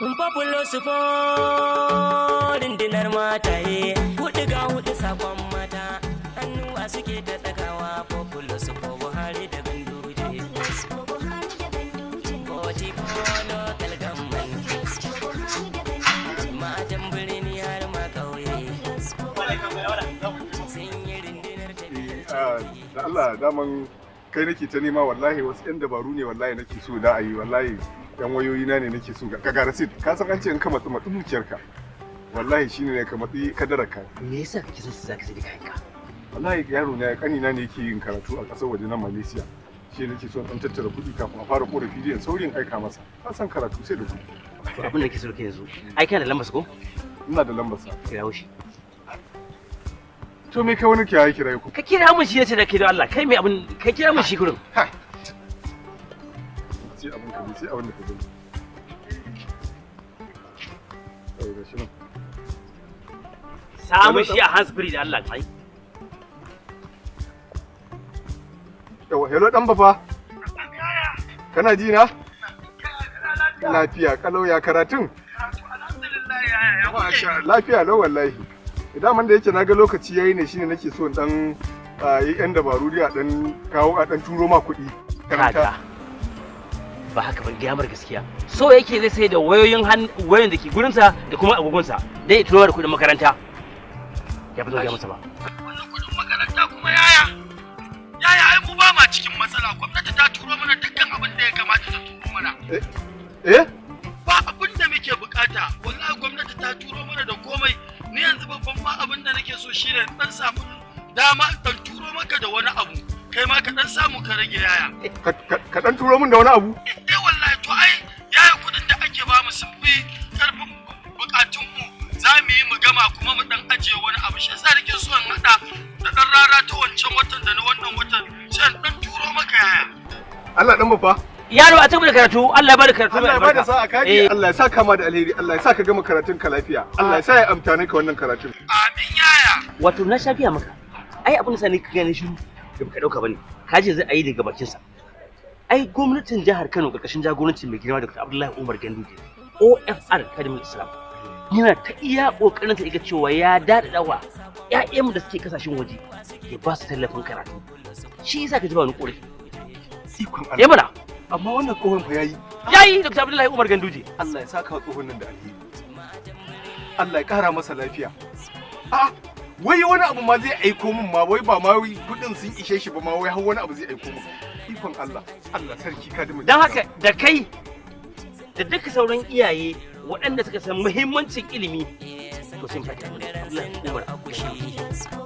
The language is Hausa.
Populo su rundunar mataye, hudu ga hudu sakon mata, hannuwa suke ta ɗagawa, Populo su Buhari da Ganduje. 44 local government, matan birni har ma ƙauye. Sun yi rundunar tafiyar canji. Da Allah, daman kai nake ta nema wallahi. Wasu yan dabaru ne wallahi nake so da a yi. Wallahi yan wayoyi na ne nake so. Ga receipt. Ka san an ce in ka matsi matsi dukiyarka, wallahi shine ne ka matsi kadararka. Me yasa kake son zaka sai da kayanka? Wallahi yaro na, kani na ne yake yin karatu a ƙasar waje na Malaysia. Shi nake so in tattara kuɗi kafin a fara korafi da saurin aika masa. Ka san karatu sai da kuɗi. To, abin da kake so kai yanzu, ai kana da lambar ko? Ina da lambar sa. Kirawo shi. To, me kai wani kiyaye kiraye ku? Ka kira mun shi yace da kai, don Allah. Kai mai abin, ka kira mun shi kurin. Sai abin ka, sai abin da ka gani. Eh, gashi nan. Samu shi a hands free da Allah kai. Yawa, hello, dan bafa. Kana ji na? Lafiya kalau, ya karatun? Masha, lafiya lau wallahi. Idan da yake naga lokaci yayi ne, shine nake so in dan yi yan dabaru dai, a dan kawo, a dan turo ma kuɗi. Kaga, ba haka ban gaya mar gaskiya. So yake zai sai da wayoyin wayoyin da ke gurinsa da kuma agogonsa dai ya turo da kuɗin makaranta. Ya fi zo gaya masa ba. Wannan kudin makaranta kuma, yaya? Yaya, ai mu ba ma cikin matsala. Gwamnati ta turo mana dukkan abin da ya kamata ta turo mana. Eh? Ba abin da muke bukata. Wallahi gwamnati ta turo mana da komai. Ni yanzu babban ma abin da nake so shine dan samu dama dan turo maka da wani abu. Kai ma ka dan samu ka rage, yaya. Ka dan turo min da wani abu? Eh wallahi, to ai yaya, kudin da ake ba mu sun fi karfin bukatun mu. Za mu yi mu gama kuma mu dan ajiye wani abu. Shi yasa nake so in hada da dan rara ta wancan watan da na wannan watan, sai in dan turo maka, yaya. Allah, dan bafa. Yaro, a tabbata karatu, Allah ya bada karatu mai Allah ya bada albarka. sa'a kaji. Eh. Allah ya sa kama da alheri, Allah ya sa ka gama karatun ka lafiya. Allah ya sa ya amfane ka wannan karatun. Amin, yaya. Wato na sha gaya maka, ai abin da sani ka gane shiru da baka dauka bane, ka je zai ayi daga bakin sa. Ai gwamnatin jihar Kano karkashin jagorancin mai girma Dr. Abdullahi Umar Ganduje OFR Khadimul Islam yana ta iya kokarin ta ga cewa ya dadadawa ƴaƴanmu da suke kasashen waje, ya ba su tallafin karatu. Shi yasa ka ji ba wani korafi. Ikon Eh Allah. mana. Amma wannan tsohon fa yayi. Yayi, Dr. Abdullahi Umar Ganduje. Allah ya saka wa tsohon nan da alheri. Allah ya kara masa lafiya. A wai wani abu ma zai aiko min ma, wai ba ma wai kudin sun ishe shi ba ma, wai har wani abu zai aiko min. Ikon Allah. Allah sarki ka Don haka da kai da duka sauran iyaye waɗanda suka san muhimmancin ilimi, to sun fata Abdullahi Umar Ganduje.